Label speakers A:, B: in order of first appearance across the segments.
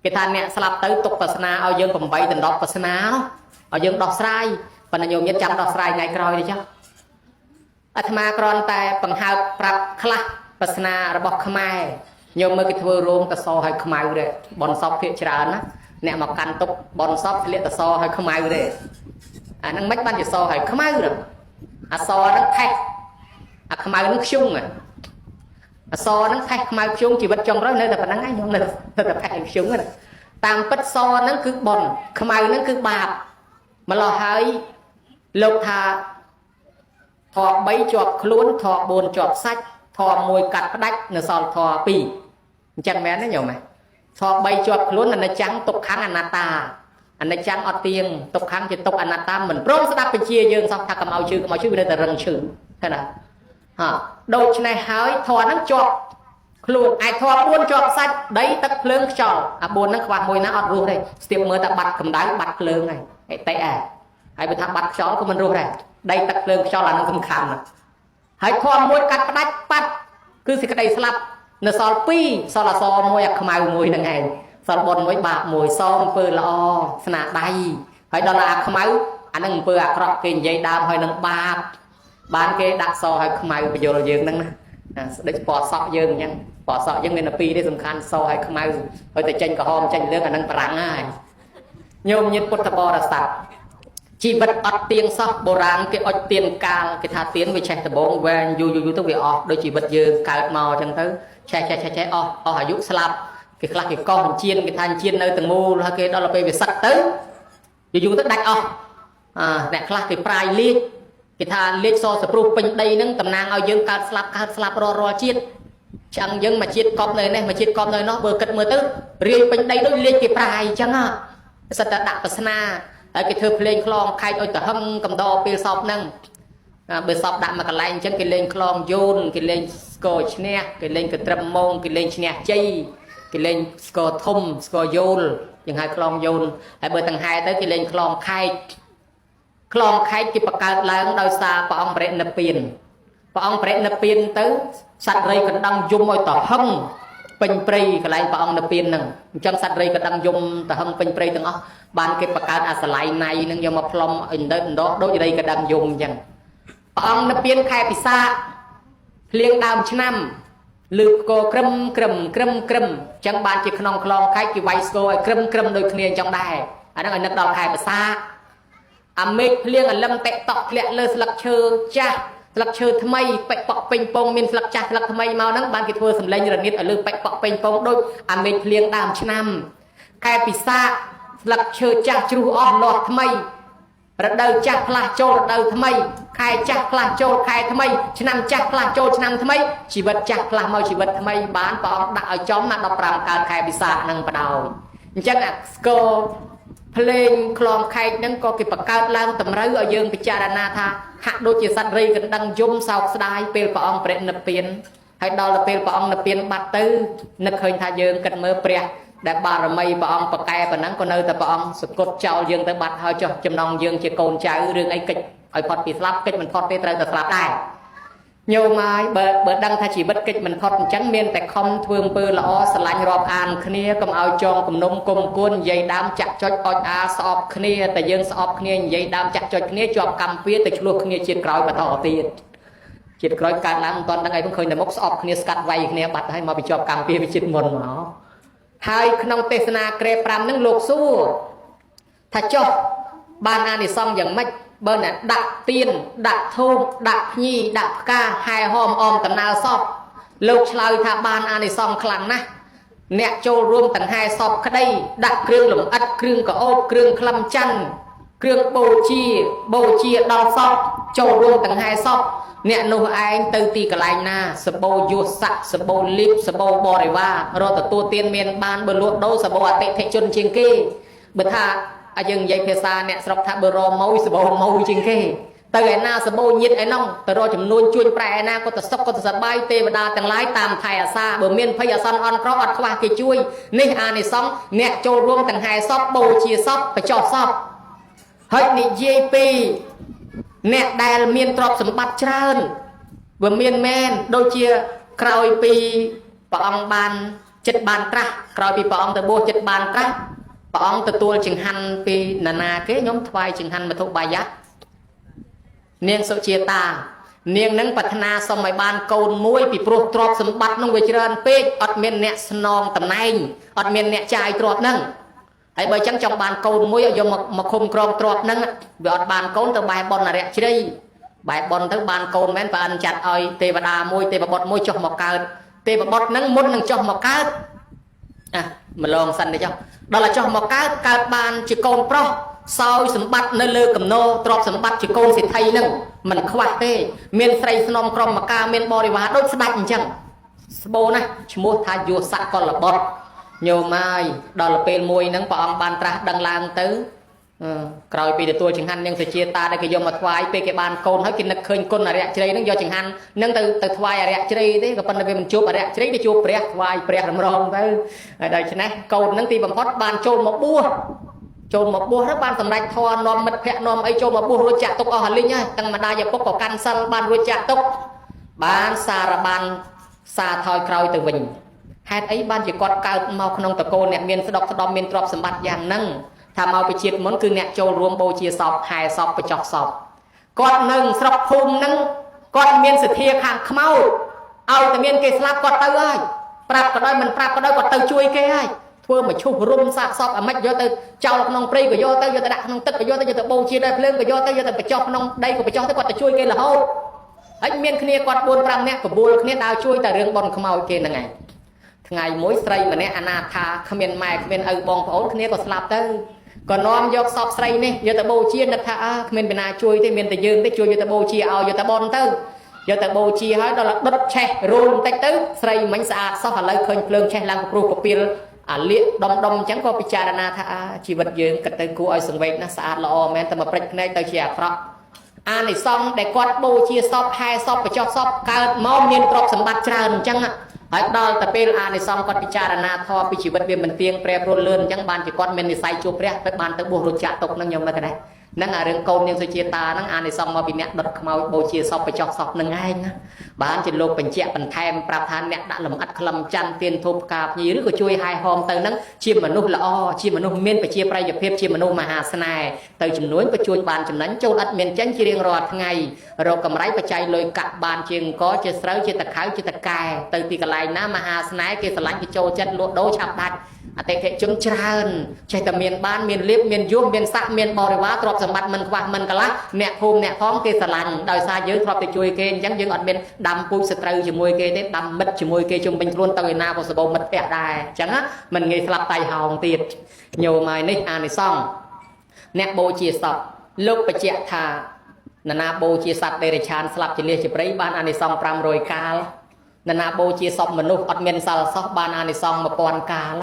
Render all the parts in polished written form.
A: គេថាអ្នកស្លាប់ទៅទុកប្រាសនាឲ្យយើង8ដណ្ដប់ប្រាសនានោះឲ្យយើងដោះស្រាយប៉ុន្តែញោមញាតចាំដោះស្រាយថ្ងៃក្រោយនេះចា៎អាត្មាគ្រាន់តែបង្ហើបប្រាប់ខ្លះប្រាសនារបស់ខ្មែរញោមមើលគេធ្វើរោងតសឲ្យខ្មៅទេបនសពភាកច្រើនណាអ្នកមកកាន់ទុកបនសពធ្លាក់តសឲ្យខ្មៅទេអាហ្នឹងមិនបានជាសឲ្យខ្មៅទេអាសហ្នឹងផេះអាខ្មៅហ្នឹងខ្ជុងអសហ្នឹងផេះខ្មៅខ្ជុងជីវិតចុងក្រោយនៅតែប៉ុណ្្នឹងឯងញោមនៅតែផេះខ្ជុងហ្នឹងតាមពិតសហ្នឹងគឺបុណ្យខ្មៅហ្នឹងគឺបាបម្លោះហើយលោកថាធម៌3ជាប់ខ្លួនធម៌4ជាប់សាច់ធម៌1កាត់ផ្ដាច់នៅសល់ធម៌2អញ្ចឹងមែនទេញោមធម៌3ជាប់ខ្លួនអនិច្ចំទុក្ខំអនត្តាអនិច្ចំអត់ទៀងទុក្ខំជាទុក្ខអនត្តាមិនព្រមស្ដាប់បញ្ជាយើងសោះថាកុំឲ្យឈឺកុំឲ្យឈឺវានៅតែរឹងឈឺឃើញណាហាដូច្នេះហើយធម៌ហ្នឹងជាប់ខ្លួនឯធម៌4ជាប់សាច់ដីទឹកភ្លើងខ្យល់អា4ហ្នឹងខ្វះមួយណាអត់រស់ទេស្ទាបមើលតែបាត់កម្ដៅបាត់ភ្លើងហើយអតិអែហើយបើថាបាត់ខ្យល់ក៏មិនរស់ដែរដីទឹកភ្លើងខ្យល់អាហ្នឹងសំខាន់ណាស់ហើយធម៌មួយកាត់ផ្ដាច់បាត់គឺសេចក្តីស្លាប់នៅសល់2សល់អសមួយអាខ្មៅមួយហ្នឹងឯងសល់បុណ្យមួយបាបមួយសអំពើល្អស្នាដៃហើយដល់អាខ្មៅអាហ្នឹងអំពើអាក្រក់គេនិយាយដើមហើយនឹងបាបបានគេដាក់សឲ្យខ្មៅបញ្យលយើងហ្នឹងណាស្ដេចពណ៌សក់យើងអញ្ចឹងពណ៌សក់យើងមានតែពីរទេសំខាន់សឲ្យខ្មៅហើយតែចេញក្រហមចេញលឿងអាហ្នឹងបារាំងហើយញោមញាតពុទ្ធបរិស័ទជីវិតអត់ទៀងសោះបុរាណគេអុចទៀនកាលគេថាទៀនវាឆេះដបងវែងយូរយូរទៅវាអស់ដូចជីវិតយើងកើតមកអញ្ចឹងទៅឆេះឆេះឆេះឆេះអស់អស់អាយុស្លាប់គេខ្លះគេកោះអញ្ជៀនគេថាអញ្ជៀននៅទាំងមូលហើយគេដល់ពេលវាសឹកទៅយូរយូរទៅដាច់អស់អាអ្នកខ្លះគេប្រាយលាជគេថាលាជសសព្រោះពេញដីហ្នឹងតំណាងឲ្យយើងកើតស្លាប់កើតស្លាប់រាល់រាល់ជាតិឆ្អឹងយើងមកជាតិកប់នៅនេះមកជាតិកប់នៅនោះបើគិតមើលទៅរាយពេញដីដូចលាជគេប្រាយអញ្ចឹងសិតតែដាក់ប្រស្នាហើយគេធ្វើភ្លេងខ្លងខែកឲ្យទៅហឹងកំដរពេលសពហ្នឹងបើសពដាក់មកកន្លែងអញ្ចឹងគេលេងខ្លងយូនគេលេងស្គរឈ្នះគេលេងកត្រឹមម៉ងគេលេងឈ្នះជ័យគេលេងស្គរធំស្គរយោលយើងហៅខ្លងយូនហើយបើតង្ហែទៅគេលេងខ្លងខែកខ្លងខែកគេបង្កើតឡើងដោយសារព្រះអង្គបរិនិព្វានព្រះអង្គបរិនិព្វានទៅសត្វរៃកណ្ដឹងយំឲ្យតហឹងពេញព្រៃកន្លែងព្រះអង្គនិព្វានហ្នឹងអញ្ចឹងសត្វរៃកណ្ដឹងយំតហឹងពេញព្រៃទាំងអស់បានគេបង្កើតអាសលៃណៃហ្នឹងយកមកផ្លុំឲ្យដដដូចរៃកណ្ដឹងយំអញ្ចឹងព្រះអង្គនិព្វានខែពិសាភ្លៀងដើមឆ្នាំលើកកក្រឹមក្រឹមក្រឹមក្រឹមអញ្ចឹងបានជាក្នុងខ្លងខែគេវាយស្គរឲ្យក្រឹមក្រឹមដូចគ្នាអញ្ចឹងដែរអាហ្នឹងឲ្យនឹកដល់ខែពិសាអាមេឃភ្លៀងអលឹមតិតក់ធ្លាក់លើស្លឹកឈើចាស់ស្លឹកឈើថ្មីប៉ិប៉ក់ពេញពងមានស្លឹកចាស់ស្លឹកថ្មីមកហ្នឹងបានគេធ្វើសម្លេងរនាតឲ្យលើប៉ិប៉ក់ពេញពងដូចអាមេឃភ្លៀងដើមឆ្នាំខែពិសាស្លឹកឈើចាស់ជ្រុះអស់លាស់ថ្មីរដូវចាស់ផ្លាស់ចូលរដូវថ្មីខែចាស់ផ្លាស់ចូលខែថ្មីឆ្នាំចាស់ផ្លាស់ចូលឆ្នាំថ្មីជីវិតចាស់ផ្លាស់មកជីវិតថ្មីបានព្រះអង្គដាក់ឲ្យចំណា15កើតខែពិសានឹងបដោយអញ្ចឹងអាស្គរភ្លេងខ្លងខែកហ្នឹងក៏គេបង្កើតឡើងតម្រូវឲ្យយើងពិចារណាថាហាក់ដូចជាសត្វរៃកណ្ដឹងយំសោកស្ដាយពេលព្រះអង្គព្រះនិព្វានហើយដល់ទៅពេលព្រះអង្គនិព្វានបាត់ទៅនឹកឃើញថាយើងគិតមើលព្រះដែលបារមីព្រះអង្គប្រកែប៉ុណ្ណឹងក៏នៅតែព្រះអង្គសគត់ចោលយើងទៅបាត់ហើយចុះចំណងយើងជាកូនចៅរឿងអីកិច្ចឲ្យផុតពីស្លាប់កិច្ចមិនផុតទេត្រូវតែស្លាប់ដែរញោមហើយបើដឹងថាជីវិតកិច្ចមិនផុតអញ្ចឹងមានតែខំធ្វើអំពើល្អស្រឡាញ់រាប់អានគ្នាកុំឲ្យចងគំនុំគុំគួននិយាយដើមចាក់ចុចអុចអាស្អប់គ្នាតែយើងស្អប់គ្នានិយាយដើមចាក់ចុចគ្នាជាប់កម្មពៀទៅឆ្លោះគ្នាជាតិក្រោយបន្តទៀតជាតិក្រោយកើតឡើងមិនទាន់ដឹងអីផងឃើញតែមុខស្អប់គ្នាស្កាត់វាយគ្នាបាត់ហើយមកពីជាប់កម្មពៀវាជាតិមុនមកហើយក្នុងទេសនាក្រេ5ហ្នឹងលោកសួរថាចុះបានអានិសង្សយ៉ាងម៉េចបើអ្នកដាក់ទៀនដាក់ធូបដាក់ភ្ញីដាក់ផ្កាហែហោមអមដំណើរសពលោកឆ្លើយថាបានអានិសង្សខ្លាំងណាស់អ្នកចូលរួមដង្ហែសពក្តីដាក់គ្រឿងលំអិតគ្រឿងកោបគ្រឿងក្លឹមច័ន្ទគ្រឿងបូជាបូជាដល់សពចូលរួមដង្ហែសពអ្នកនោះឯងទៅទីកន្លែងណាសបោយុស័កសបោលីបសបោបរិវារកទទួលទានមានបានបើលក់ដូរសបោអតិថិជនជាងគេបើថាយើងនិយាយភាសាអ្នកស្រុកថាបើរម៉ួយសបោម៉ួយជាងគេទៅឯណាសបោញាតឯណោះទៅរកចំនួនជួញប្រែឯណាក៏ទៅសុខក៏ទៅសប្បាយទេវតាទាំងឡាយតាមថែអាសាបើមានភ័យអាសន្នអន់ក្រអត់ខ្វះគេជួយនេះអានិសង្សអ្នកចូលរួមទាំងហែសពបូជាសពបញ្ចុះសពហើយនិយាយពីអ្នកដែលមានទ្រព្យសម្បត្តិច្រើនវាមានមែនដូចជាក្រោយពីព្រះអង្គបាន ចិត្តបានត្រាស់ក្រោយពីព្រះអង្គទៅបួសចិត្តបានត្រាស់ព្រះអង្គទទួលចង្ហាន់ពីណានាគេខ្ញុំថ្វាយចង្ហាន់មធុបាយៈនាងសុជាតានាងនឹងប្រាថ្នាសុំឲ្យបានកូនមួយពីព្រោះទ្រព្យសម្បត្តិនោះវាច្រើនពេកអត់មានអ្នកស្នងតំណែងអត់មានអ្នកចាយទ្រព្យហ្នឹងហើយបើចឹងចង់បានកូនមួយឲ្យយកមកឃុំក្រងទ្រព្យហ្នឹងវាអត់បានកូនទៅបែបនអរិយជ្រៃបែបនទៅបានកូនមែនប្រអិនចាត់ឲ្យទេវតាមួយទេវបុត្រមួយចុះមកកើតទេវបុត្រហ្នឹងមុននឹងចុះមកកើតអាម្លងសិនទេចុះដល់តែចុះមកកើតកើតបានជាកូនប្រុសសោយសម្បត្តិនៅលើកំណោទ្រព្យសម្បត្តិជាកូនសេដ្ឋីហ្នឹងមិនខ្វះទេមានស្រីស្នំក្រុមមកការមានបរិវារដូចស្ដេចអញ្ចឹងស្បូរណាស់ឈ្មោះថាយោសកលបុត្រញោមហើយដល់ពេលមួយហ្នឹងព្រះអង្គបានត្រាស់ដឹងឡើងទៅក្រោយពីទទួលចង្ហាន់នាងសុជាតាដែលគេយកមកថ្វាយពេលគេបានកូនហើយគេនឹកឃើញគុណអរិយជ្រៃហ្នឹងយកចង្ហាន់ហ្នឹងទៅថ្វាយអរិយជ្រៃទេក៏ប៉ុន្តែវាមិនជួបអរិយជ្រៃទៅជួបព្រះថ្វាយព្រះរំរងទៅហើយដូច្នេះកូនហ្នឹងទីបំផុតបានចូលមកបួសចូលមកបួសទៅបានសម្រេចធម៌នាំមិត្តភ័ក្តិនាំអីចូលមកបួសរួចចាក់ទុកអស់អាលីងហើយទាំងម្ដាយឪពុកក៏កាន់សិលបានរួចចាក់ទុកបានសារបានសាថយក្រោយទៅវិញហេតុអីបានជាគាត់កើតមកក្នុងតកូលអ្នកមានស្ដុកស្ដំមានទ្រព្យសម្បត្តិយ៉ាងហ្នឹងថាមកពីជាតិមុនគឺអ្នកចូលរួមបូជាសពហែសពបញ្ចុះសពគាត់នៅស្រុកភូមិហ្នឹងគាត់មានសទ្ធាខាងខ្មោចឲ្យតែមានគេស្លាប់គាត់ទៅហើយប្រាប់ក៏ដោយមិនប្រាប់ក៏ដោយគាត់ទៅជួយគេហើយធ្វើមកឈុះរុំសាកសពអាម៉េចយកទៅចោលក្នុងព្រៃក៏យកទៅយកទៅដាក់ក្នុងទឹកក៏យកទៅយកទៅបូជាដោយភ្លើងក៏យកទៅយកទៅបញ្ចុះក្នុងដីក៏បញ្ចុះទៅគាត់ទៅជួយគេរហូតហើយមានគ្នាគាត់4 5នាក់បបួលគ្នាដើរជួយតែរឿងបនខ្មោចគេហ្នឹងឯងថ្ងៃមួយស្រីម្នាក់អនាថាគ្មានម៉ែគ្មានឪបងប្អូនគ្នាក៏ស្លាប់ទៅក៏នាំយកសពស្រីនេះយកទៅបូជានឹកថាអើគ្មានពីណាជួយទេមានតែយើងទេជួយយកទៅបូជាឲ្យយកទៅបនទៅយកទៅបូជាហើយដល់ដុតឆេះរូលបន្តិចទៅស្រីមិញស្អាតសោះឥឡូវឃើញភ្លើងឆេះឡើងព្រោះកពីលអាលៀកដុំដុំអញ្ចឹងក៏ពិចារណាថាជីវិតយើងគិតទៅគួរឲ្យសង្វេគណាស់ស្អាតល្អមែនតែមកព្រិចភ្នែកទៅជាអាក្រក់អានិសង្សដែលគាត់បូជាសពហែសពបញ្ចុះសពកើតមកមានទ្រព្យសម្បត្តិច្រើនអញ្ចឹងហើយដល់តែពេលអានិសង្សគាត់ពិចារណាធម៌ពីជីវិតវាមិនទៀងប្រែប្រួលលឿនអញ្ចឹងបានជាគាត់មាននិស័យជួបព្រះទៅបានទៅបួសរុចៈទុកនឹងខ្ញុំមើលទៅដែរហ្នឹងអារឿងកូននាងសុជាតាហ្នឹងអានិសង្សមកពីអ្នកដុតខ្មោចបូជាសពបញ្ចុះសពនឹងឯងណាបានជាលោកបញ្ជាក់បន្ថែមប្រាប់ថាអ្នកដាក់លំអិតក្លឹមច័ន្ទទៀនធូបផ្កាភ្ញីឬក៏ជួយហែហោមទៅហ្នឹងជាមនុស្សល្អជាមនុស្សមានប្រជាប្រិយភាពជាមនុស្សមហាស្នេហ៍ទៅចំនួនក៏ជួយបានចំណេញចូលឥតមានចេញជារៀងរាល់ថ្ងៃរកកម្រៃបច្ច័យលុយកាក់បានជាអង្គជាស្រូវជាតខៅជាតកែទៅទីកន្លែងណាមហាស្នេហ៍គេស្រឡាញ់គេចូលចិត្តលក់ដូរឆាប់ដាច់អតិថិជនច្រើនចេះតែមានបានមានលៀបមានយសមានស័កមានបរិវារទ្រព្យសម្បត្តិមិនខ្វះមិនកន្លះអ្នកភូមិអ្នកផងគេស្រឡាញ់ដោយសារយើងធ្លាប់តែជួយគេអញ្ចឹងយើងអត់មានដាំពូជសត្រូវជាមួយគេទេដាំមិត្តជាមួយគេជុំវិញខ្លួនទៅឯណាក៏សបោមិត្តភក្តិដែរអញ្ចឹងមិនងាយស្លាប់តៃហោងទៀតញោមហើយនេះអានិសង្សអ្នកបូជាសពលោកបញ្ជាក់ថានណាបូជាសត្វដេរិឆានស្លាប់ជាលះជាព្រៃបានអានិសង្ស500កាលនណាបូជាសពមនុស្សអត់មានសិលសោះបានអានិសង្ស1000កាល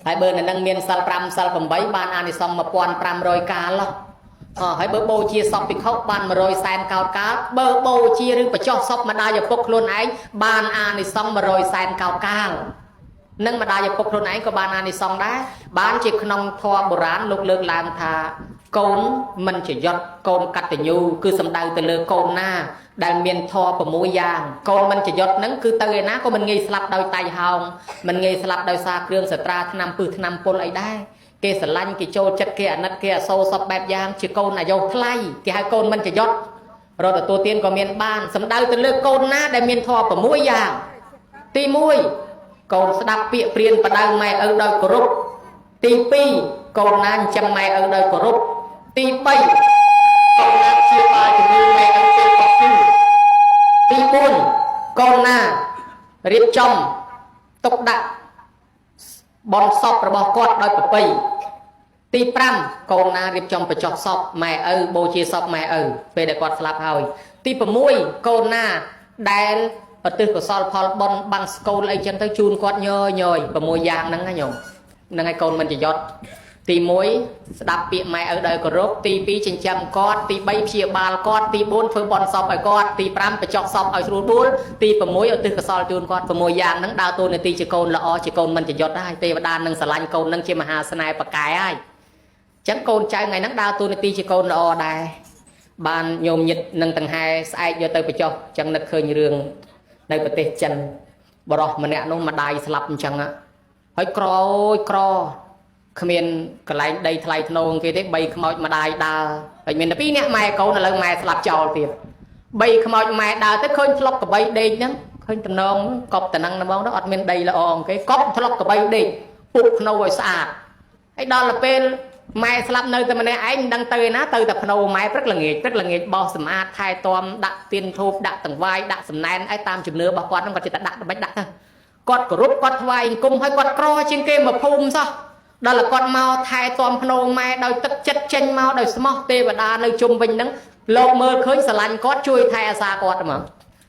A: ហើយបើនៅនឹងមានសិល5សិល8បានអានិសង្ស1500កាលអហើយបើបូជាសពភិក្ខុបាន100សែនកោតកាលបើបូជាឬបញ្ចុះសពម្ដាយឪពុកខ្លួនឯងបានអានិសង្ស100សែនកោតកាលនឹងម្ដាយឪពុកខ្លួនឯងក៏បានអានិសង្សដែរបានជាក្នុងធម៌បុរាណលោកលើកឡើងថាកូនមិនជាយត់កូនកតញ្ញូគឺសំដៅទៅលើកូនណាដែលមានធម៌6យ៉ាងកូនមិនជាយត់ហ្នឹងគឺទៅឯណាក៏មិនងាយស្លាប់ដោយតៃហោងមិនងាយស្លាប់ដោយសារគ្រឿងសត្រាថ្នាំពឹសថ្នាំពុលអីដែរគេស្រឡាញ់គេចូលចិត្តគេអាណិតគេអសូរសពបែបយ៉ាងជាកូនអាយុថ្លៃគេហៅកូនមិនជាយត់រត់ទទួលទានក៏មានបានសំដៅទៅលើកូនណាដែលមានធម៌6យ៉ាងទី1កូនស្ដាប់ពាក្យព្រានបដៅម៉ែឪដោយគោរពទី2កូនណាចិញ្ចឹមម៉ែឪដោយគោរពទី3កូនណាព្យាបាលជំងឺម៉ែឪពេលគាត់ឈឺទី4កូនណារៀបចំទុកដាក់បនសពរបស់គាត់ដោយប្រពៃទី5កូនណារៀបចំបញ្ចុះសពម៉ែឪបូជាសពម៉ែឪពេលដែលគាត់ស្លាប់ហើយទី6កូនណាដែលឧទ្ទិសកុសលផលបុណ្យបាំងស្កូលអីចឹងទៅជូនគាត់ញយញយ6យ៉ាងហ្នឹងណាញោមហ្នឹងហើយកូនមិនចយត់ទី1ស្ដាប់ពាក្យម៉ែឪដោយគោរពទី2ចិញ្ចឹមគាត់ទី3ព្យាបាលគាត់ទី4ធ្វើបុណ្យសពឲ្យគាត់ទី5បញ្ចុះសពឲ្យស្រួលបួលទី6ឧទ្ទិសកុសលជូនគាត់6យ៉ាងហ្នឹងដើរតួនាទីជាកូនល្អជាកូនមិនចយត់ហើយទេវតានឹងស្រឡាញ់កូននឹងជាមហាស្នេហ៍ប្រកែហើយអញ្ចឹងកូនចៅថ្ងៃហ្នឹងដើរតួនាទីជាកូនល្អដែរបានញោមញាតនឹងដង្ហែស្អែកយកទៅបញ្ចុះអញ្ចឹងនឹកឃើញរឿងនៅប្រទេសចិនបរោះម្នាក់នោះម្ដាយស្លាប់អញ្ចឹង ហើយក្រអូយក្រគ្មានកន្លែងដីថ្លៃធ្នងគេទេ3ខ្មោចម្ដាយដើរហើយមានតែ2នាក់ម៉ែកូនឥឡូវម៉ែស្លាប់ចោលទៀត3ខ្មោចម៉ែដើរទៅឃើញធ្លុកកបីដេកហ្នឹងឃើញតំណងកប់តំណឹងហ្មងទៅអត់មានដីល្អគេកប់ធ្លុកកបីដេកពុកភ្នៅឲ្យស្អាតហើយដល់ទៅពេលម៉ែស្លាប់នៅតែម្នាក់ឯងមិនដឹងទៅឯណាទៅតែភ្នៅម៉ែព្រឹកល្ងាចព្រឹកល្ងាចបោសសម្អាតថែទាំដាក់ទៀនធូបដាក់តង្វាយដាក់សំណែនឯតាមជំនឿរបស់គាត់ហ្នឹងគាត់ចិត្តតែដាក់មិនដាក់ទៅគាត់គោរពគាត់ថ្វាយអង្គមហើយគាត់ក្រជាងគេមកភូមិសោះដល់តែគាត់មកថែទាំភ្នៅម៉ែដោយទឹកចិត្តចេញមកដោយស្មោះទេវតានៅជុំវិញហ្នឹងលោកមើលឃើញស្រឡាញ់គាត់ជួយថែអាសាគាត់ហ្មង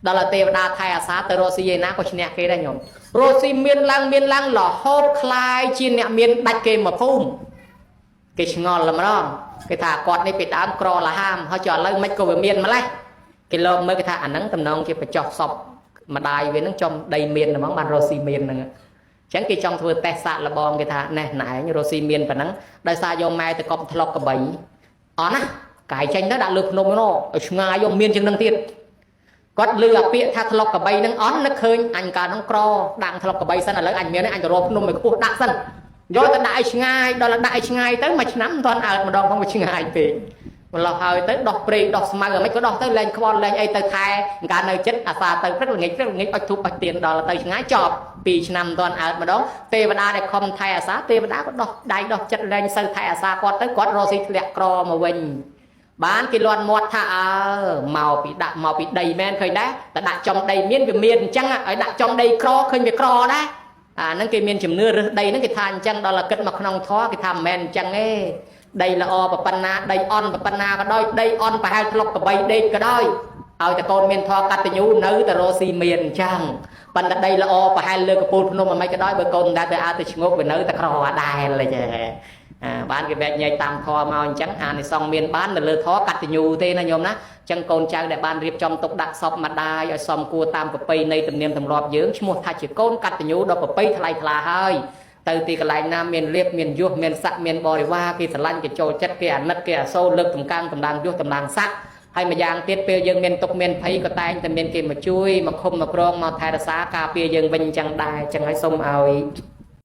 A: ដល់តែទេវតាថែអាសាទៅរកស៊ីឯណាក៏ឈ្នះគេដែរញោមរកស៊ីមានឡើងមានឡើងរហូតคล้ายជាអ្នកមានដាច់គេមកភូមិគេឆ្ងល់ហ្មងគេថាគាត់នេះពីដើមក្រលហាមហើយចុះឥឡូវមិនក៏វាមានម្លេះគេលោកមើលគេថាអាហ្នឹងតំណងជាបញ្ចុះសពម្ដាយវាហ្នឹងចំដីមានហ្មងបានរកស៊ីមានហ្នឹងអញ្ចឹងគេចង់ធ្វើតេស្តសាកល្បងគេថាណែណែឯងរកស៊ីមានប៉ុណ្ណឹងដោយសារយកម៉ែទៅកប់ថ្លុកកបីអត់ណាកាយចេញទៅដាក់លើភ្នំនោះឲ្យឆ្ងាយយកមានជាងនឹងទៀតគាត់លឺអាពាក្យថាថ្លុកកបីនឹងអន់នឹកឃើញអញកាលនោះក្រដាក់ថ្លុកកបីសិនឥឡូវអញមានអញទៅរកភ្នំឲ្យខ្ពស់ដាក់សិនយកទៅដាក់ឲ្យឆ្ងាយដល់ដាក់ឲ្យឆ្ងាយទៅមួយឆ្នាំមិនទាន់អើតម្ដងផងវាឆ្ងាយពេកម្លោះហើយទៅដោះព្រេងដោះស្មៅអ្មិនក៏ដោះទៅលែងខ្វល់លែងអីទៅថែកាលនៅចិត្តអាសាទៅព្រឹកល្ងាចព្រឹកល្ងាចអុចធូបអុចទៀនដល់ទៅឆ្ងាយចប់2ឆ្នាំមិនទាន់អើតម្ដងទេវតាដែលខំថែអាសាទេវតាក៏ដោះដៃដោះចិត្តលែងសូវថែអាសាគាត់ទៅគាត់រកស៊ីធ្លាក់ក្រមកវិញបានគេលាន់មាត់ថាអើមកពីដាក់មកពីដីមែនឃើញដែរតែដាក់ចំដីមានវាមានអញ្ចឹងឲ្យដាក់ចំដីក្រឃើញវាក្រដែរអាហ្នឹងគេមានជំនឿរើសដីហ្នឹងគេថាអញ្ចឹងដល់តែគិតមកក្នុងធម៌គេថាមិនមែនអញ្ចឹងទេដីល្អប៉ុណ្ណាដីអន់ប៉ុណ្ណាក៏ដោយដីអន់ប្រហែលធ្លុកកបីដេកក៏ដោយឲ្យតែកូនមានធម៌កតញ្ញូនៅតែរកស៊ីមានអញ្ចឹងប៉ុន្តែដីល្អប្រហែលលើកពូលភ្នំអ្មិនក៏ដោយបើកូនមិនដែលទៅអើទៅឈ្ងោកវានៅតែក្រដែរចេះអាបានគេវែកញែកតាមធម៌មកអញ្ចឹងអានិសង្សមានបាននៅលើធម៌កតញ្ញូទេណាញោមណាអញ្ចឹងកូនចៅដែលបានរៀបចំទុកដាក់សពម្ដាយឲ្យសមគួរតាមប្រពៃណីទំនៀមទម្លាប់យើងឈ្មោះថាជាកូនកតញ្ញូដ៏ប្រពៃថ្លៃថ្លាហើយទៅទីកន្លែងណាមានលៀបមានយសមានស័កមានបរិវារគេស្រឡាញ់គេចូលចិត្តគេអាណិតគេអាសូរលើកតម្កើងតម្លើងយសតម្លើងស័កហើយម្យ៉ាងទៀតពេលយើងមានទុកមានភ័យក៏តែងតែមានគេមកជួយមកឃុំមកក្រងមកថែរក្សាការពារយើងវិញអញ្ចឹងដែរអញ្ចឹងហើយសូមឲ្យ